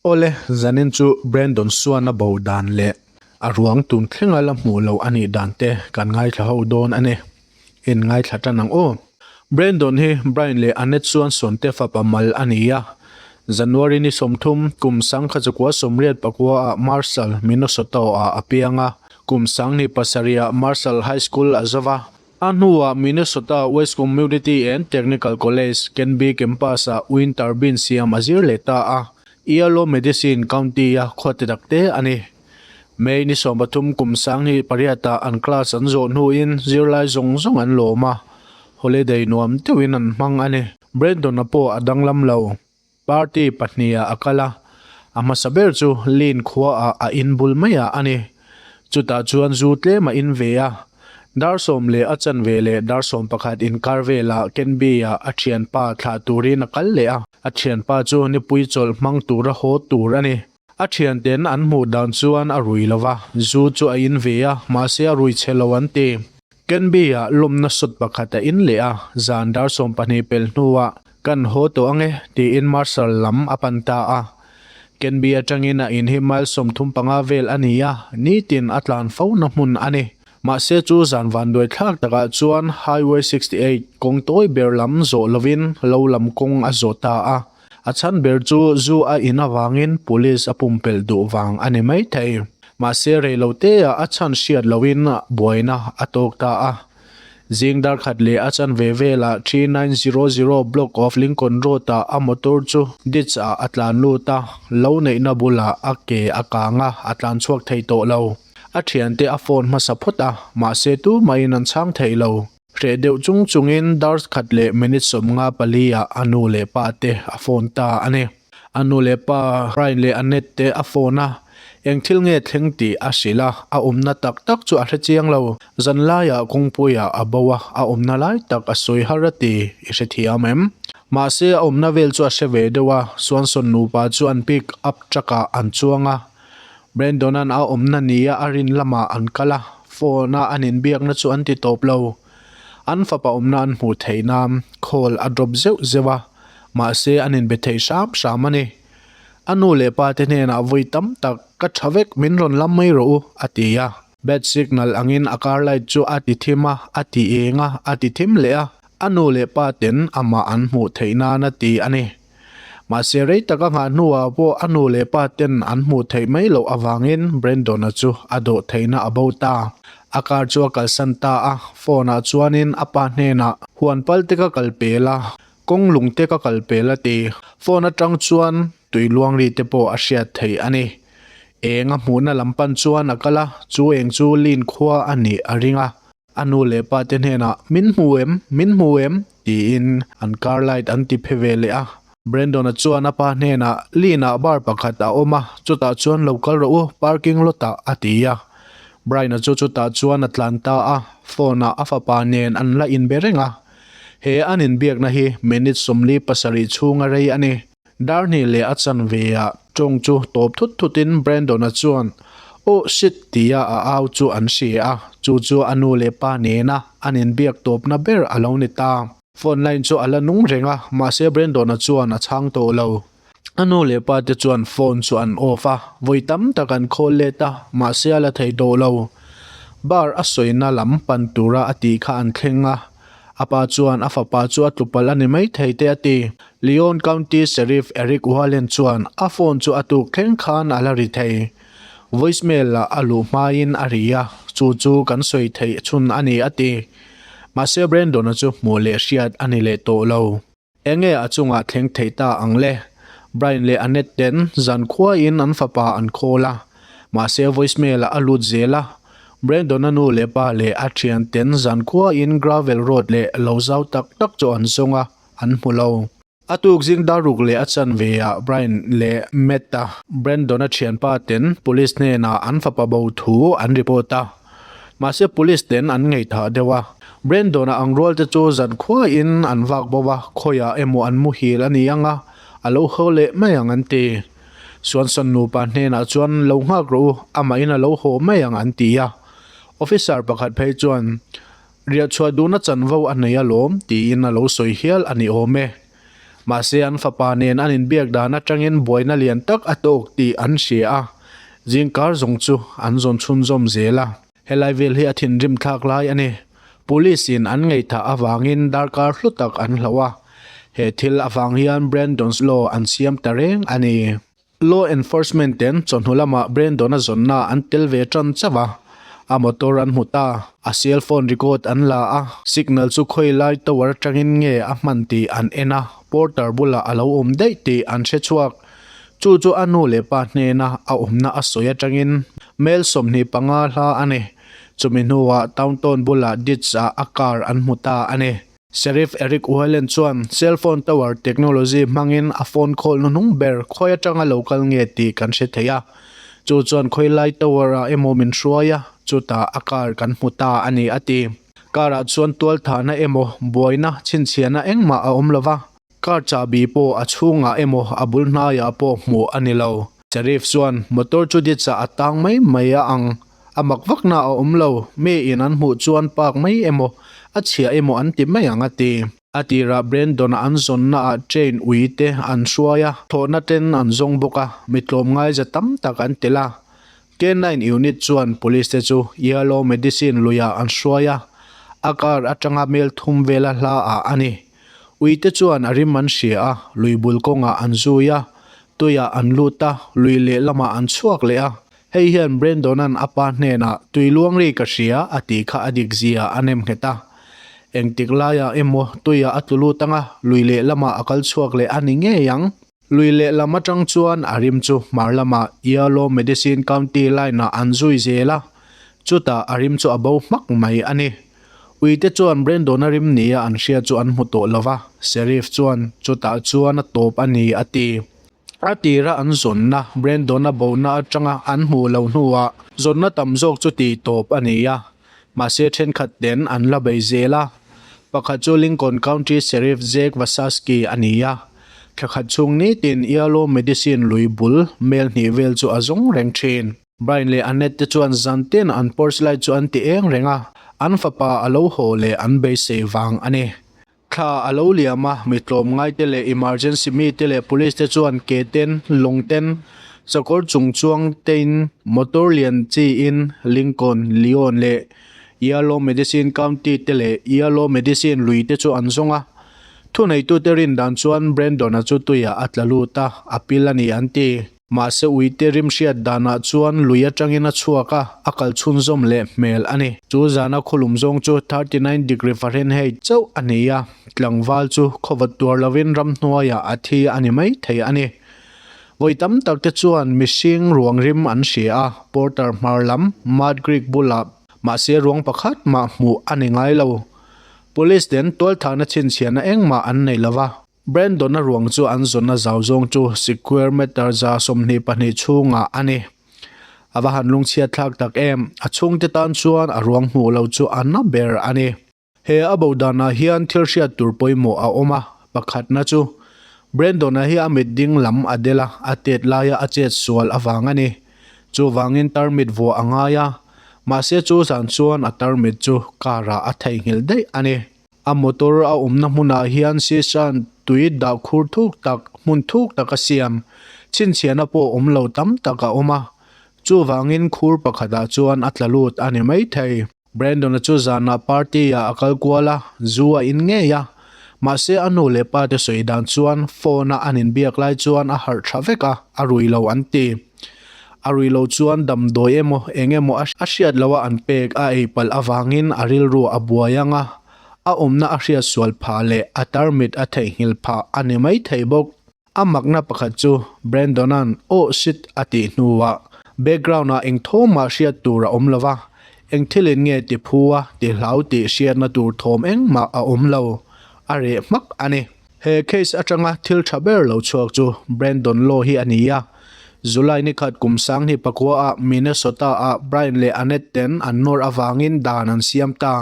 Awle, zanin chu Brandon Suan a bo dan leh a ruang tun thlenga la hmuh loh a nih dan te kan ngaithla ho dawn a ni. In ngaithla tan ang aw. Brandon hi Brian leh Annette Swanson te fapa mal a ni a. January ni 30, kum 1984 ah Marshall, Minnesota ah a piang a. Kum 2007 ah Marshall High School a zo va. A hnuah Minnesota West Community and Technical College, Canby Campus-ah wind turbine siam a zir leh ta a, Yolo Medicine County-a khuate takte a ni. May ni 13 kum 2008-ah an class an zawh hnuin zirlai zawng zawng an lawm a, holiday nuam deuhin an hmang a ni. Brandon-a pawh a danglam lo. Party pahniha a kal a, a hmasa ber chu Lin khuaah a in bul maiah a ni. Chutah chuan zu tlem a in ve a, dar sawm leh a chanve leh dar sawm pakhat inkar velah Kenby-ah a thianpa thlah turin a kal leh a, a thianpa chu nipui chawlh hmang tura haw tur a ni. A thianten an hmuh dan chuan a rui lo va, zu chu a in ve a, mahse a rui chhe lo an ti. Kenby-ah lawmna sawt pakhat a in leh a, zan dar 20 pel hnuah Kan haw tawh ang e, tiin Marshal lam a pan ta a. Kenby atangin a in hi mile 35 vel a ni a, nitin a tlan fo na hmun a ni. Mahse chu zan vanduai thlak takah chuan Highway 68 kawng tawi ber lam zawh lovin lo lam kawng a zawh ta a. A chhan ber chu zu a in avangin police a pumpelh duh vang a ni maithei. Mahse reiloteah a chhan hriat lohin buaina a tawk ta a. Zing dar khat leh a chanve velah 3900 block of Lincoln Road ah a motor chu ditch ah a tlan lut a, lo neihna bulah a ke a kang a, a tlan chhuak thei tawh lo. A thiante a phone hmasa phawt a, mahse tumahin an chhang thei lo. Hreh deuh chung chungin dar khat leh minute 54 ah a nu leh pa te a phone ta a ni. A nu leh pa Ryan leh Annette te a phone a, eng thil nge thleng tih a hrilh a, a awmna tak tak chu a hre chiang lo. Zan laiah kawngpuiah a bo a, a awmna lai tak a sawi har a ti, i hre thiam em? Mahse a awmna vel chu a hre ve deuh a, Swanson nupa chu an pick up truck ah an chuang a, Brandon-a'n a awmna nia a rin lamah an kal a, phone-a an inbiakna chu an ti tawp lo. An fapa awmna an hmuh theih nan call a drop zeuh zeuh a, mahse an inbe thei hram hram a ni. A nu leh pa te hnenah vawi tam tak ka tha vek min rawn lam mai rawh u a ti a. Bad signal angin a car light chu a ti thim a, a ti eng a, a ti thim leh a, a nu leh pa ten amah an hmuh theih nan a ti a ni. Mahse rei tak a nghah hnuah pawh a nu leh pa ten an hmuh theih mai loh avangin Brandon-a chu a dawh theihna a bo ta. A car chu a kalsan ta a, phone ah chuanin a pa hnenah huan pal te ka kal pel a, kawng lung te ka kal pel a ti. Phone atang chuan tui luang ri te pawh a hriat theih a ni. Eng a hmuhna lam pan chuan a kal a, chu eng chu Lin khua a nih a ring a. A nu leh pa te hnenah min hmu em? Min hmu em? tiin an car light an ti phe ve leh a. Brandon-a chuan a pa hnenah Lin-ah bar pakhat a awm a, chutah chuan lo kal rawh u, parking lot-ah a ti a. Brian-a chu chutah chuan a tlan ta a, phone-ah a fapa nen an la inbe reng a. He an inbiakna hi minute 47 chhunga rei a ni. Dar hnih leh a chanve ah tawng chu tawp thut thutin Brandon-a chuan, Oh shit tia a au chu an hria a, chu chu a nu leh pa nena an inbiak tawpna ber a lo ni ta. Phone line chu a la nung reng a, mahse Brandon-a chuan a chhang tawh lo. A nu leh pa te chuan phone chu an off a, vawi tam tak an call let a, mahse a la thei tawh lo. Bar a sawina lam pan tura a tih kha an thleng a, a pa chuan a fapa chu a tlu palh a ni maithei te a ti. Leon County Sheriff Eric Wallen chuan a phone chu a tuk thleng khan a la ri thei. Voicemail ah a luh hmain a ri a, chu chu kan sawi theih chhun a ni a ti. Mahse Brandon-a chu hmuh leh hriat a ni leh tawh lo. Enge a chungah thleng theih ta ang le? Brian leh Annette ten zan khuain an fapa an call a, mahse voicemail ah a lut zel a. Brandon-a nu leh pa leh a thian ten zan khuain gravel road leh lo zau tak tak chu an zawng a, an hmu lo. A tuk zing dar ruk leh a chanve ah Brian leh Matt-a, Brandon-a thianpa ten police hnenah an fapa bo thu an report a. Mahse police ten an ngaihthah deuh a. Brandon-a ang rual te chu zan khuaiin an vak bo a, khawiah emaw an muhil a ni ang a, a lo haw leh mai ang an ti. Swanson nupa hnenah chuan lo nghak rawh u, amahin a lo haw mai ang an ti a. Officer pakhat phei chuan, Riahchhuah duhna chanvo a nei alawm, tiin a lo sawi hial a ni awm e. Mahse an fapa nen an inbiak dan atangin buaina lian tak a tawk tih an hria a, zingkar zawng chu an zawn chhunzawm zel a. Helai vel hi a thinrim thlak lai a ni. Police in an ngaihthah avangin darkar hlu tak an hloh a, he thil avang hian Brandon's Law an siam ta reng a ni. Law enforcement ten chawhnu lamah Brandon-a zawnna an tel ve tan chauh a, a motor an hmu ta. A cell phone record an la a, signal chu khawi lai tower atangin nge a hman tih an en a, porter bulah a lo awm daih tih an hre chhuak. Chu chu a nu leh pa hnena a awmna a sawi atangin mel 25 hla a ni. Chumi hnuah Tauntawn bulah ditch-ah a car an hmu ta a ni. Sheriff Eric Whalen chuan cell phone tower technology hmangin a phone call hnuhnung ber khawi atanga lo kal nge tih kan hre thei a. Chu chuan khawi lai tower ah emaw min hruai a, chutah a car kan hmu ta a ni a ti. Car ah chuan tual thahna emaw buaina chhinchhiahna engmah a awm lova, car chahbi pawh a chhungah emaw a bul hnaiah pawh hmuh a ni lo. Sheriff chuan motor chu ditchah a tang mai mai a ang, a mak vakna a awm lo, mi in an hmuh chuan park mai emaw, a chhia emaw an ti mai ang a ti. A tirah Brandon-a an zawnna ah train ui te an hruai a, thlawhna ten an zawng bawk a, mi tlawmngaiza tam tak an tel a. K9 unit chuan police te chu Yellow Medicine luiah an hruai a, a car atanga mel thum vela hla ah a ni. Ui te chuan a rim an hria a, lui bul kawngah an zui a, tuiah an lut a, lui lehlamah an chhuak leh a. Hei hian Brandon-a'n a pa hnenah tui luang ri ka hria a tih kha a dik zia a nem nghet a. Engtik laiah emaw tuiah a tlu lut ang a, lui lehlamah a kal chhuak leh a ni ngei ang. Lui lehlam atang chuan a rim chu hmar lamah Yellow Medicine County line-ah an zui zel a, chutah a rim chu a bo hmak mai a ni. Uite chuan Brandon-a rim nia an hria chu an hmu tawh lo va, Sheriff chuan chutah chuan a tawp a ni a ti. A tira an zawnna Brandon-a bona atanga an hmuh loh hnuah zawnna tam zawk chu tih tawp a ni a, mahse thenkhat ten an la bei zel a. Pakhat chu Lincoln County Sheriff Jake Vasaski a ni a, thla khat chhung nitin Yellow Medicine lui bul mel hnih vel chu a zawng reng thin. Brian leh Annette te chuan zan tin an porch light chu an ti eng reng a, an fapa a lo haw leh an beisei vang a ni. Thla a lo liam a, mi tlawmngai te leh emergency mi te leh police te chuan ke ten, lawng ten, sakawr chung chuang tein motor lian chi in Lincoln, Leon leh Yellow Medicine County te leh Yellow Medicine lui te chu an zawng a. Thuneitute rin dan chuan Brandon-a chu tuiah a tla lut a, a pil a ni an ti. Mahse uite rim hriat danah chuan lui atangin a chhuak a, a kal chhunzawm leh hmel a ni. Chu zana khawlum zawng chu 39 degree Fahrenheit chauh a ni a, tlangval chu khawvat tuar lovin ramhnuaiah a thi a ni mai thei a ni. Vawi tam tak te chuan mihring ruang rim an hria a, Porter hmar lam Mud Creek bulah mahse ruang pakhat mah hmuh a ni ngai lo. Police ten tualthahna chhinchhiahna engmah an nei lova. Brandon-a ruang chu an zawnna zau zawng chu square meter 22 chhungah a ni. A va han lungchhiat thlak tak em, a chhungte tan chuan a ruang hmuh lo chu a na ber a ni. He a bo danah hian thil hriat tur pawimawh a awm a, pakhatna chu Brandon-a hi a mit ding lam a del a, a tet laia a chet sual avang a ni. Chuvangin tarmit vuah a ngai a, mahse chu zan chuan a tarmit chu car-ah a theihnghilh daih a ni. A motor a awmna hmunah hian Sishan tui dah khur thuk tak hmun thuk tak a siam. Chhinchhiahna pawh awm lo tam tak a awm a. Chuvangin khur pakhatah chuan a tla lut a ni maithei. Brandon-a chu zanah party-ah a kal kual a, zu a in ngei a. Mahse a nu leh pa te sawi dan chuan phone-a an inbiak lai chuan a harh tha vek a, a rui lo an ti. A rui lo chuan damdawi emaw eng emaw a hriat loh a an pek a ei palh avangin a rilru a buai ang a, a awmna a hriat sual phah leh a tarmit a theihnghilh phah a ni mai thei bawk. A makna pakhat chu Brandon-a'n Oh shit a tih hnuah background-ah eng thawmah hriat tur a awm lo va, eng thilin nge ti phu a ti hlau tih hriatna tur thawm engmah a awm lo, a reh hmak a ni. He case atanga thil tha ber lo chhuak chu Brandon Law hi a ni a. July ni khat kum 2009 ah Minnesota ah Brian leh Annette ten an nawr avangin dan an siam ta.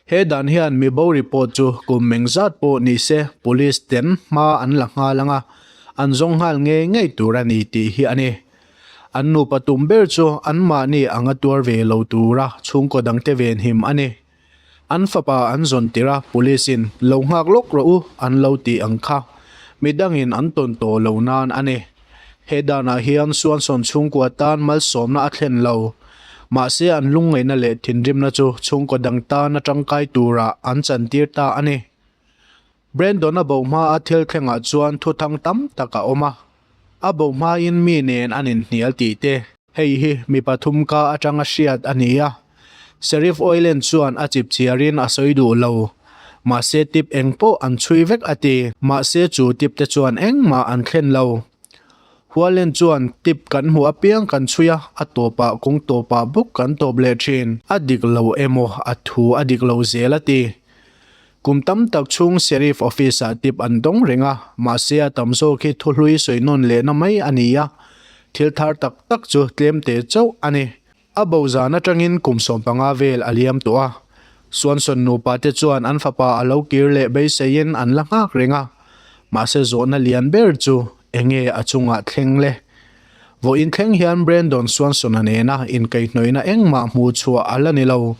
He dan hian mi bo report chu kum meng zat pawh ni se police ten hma an la nghal anga an zawng nghal ngei ngei tur a ni tih hi a ni. An nupa tum ber chu anmahni anga tuar ve lo tura chhungkaw dangte venhim a ni. An fapa an zawn tir a, police in lo nghak lawk rawh u an lo tih ang kha. Midangin an tawn tawh lo nan a ni. He danah hian Swanson chhungkua tan malsawmna a thlen lo. Mahse an lungngaihna leh thinrimna chu chhungkaw dang tana tangkai turah an chantir ta a ni. Brandon-a bo hmaa thil thlengah chuan thuthang tam tak a awm a. A bo hmain mi nen an inhnial tih te. Hei hi mi pathum ka atanga hriat a ni a, Sheriff Oilen chuan a chip chhiarin a sawi duh lo. Mahse tip eng pawh an chhui vek a ti. Mahse chu tip te chuan engmah an thlen lo. Hualen chuan tip kan hmuh apiang kan chhui a, a tawpah kawng tawpah bawk kan tawp leh thin. A dik lo emaw a thu a dik lo zel a ti. Kum tam tak chhung Sheriff Office-ah tip an dawng reng a, mahse a tam zawk hi thuhlui sawi nawn lehna mai a ni a, thil thar tak tak chu tlem te chauh a ni. A bo zan atangin kum 15 vel a liam tawh a, Swanson nupa te chuan an fapa a lo kir leh beiseiin an la nghak reng a, mahse zawhna lian ber chu enge a chungah thleng le? Vawiin thleng hian Brandon Swanson-a nena inkaihhnawihna engmah hmuh chhuah a la ni lo.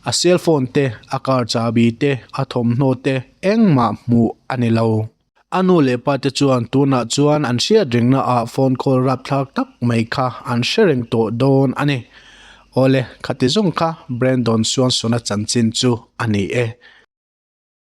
A cell phone te, a car chahbi te, a thawmhnaw te engmah hmuh a ni lo. A nu leh pa te chuan tunah chuan an hriat rengna ah phone call rapthlak tak mai kha an hre reng tawh dawn a ni. Awle, khati zawng kha Brandon Swanson-a chanchin chu a ni e.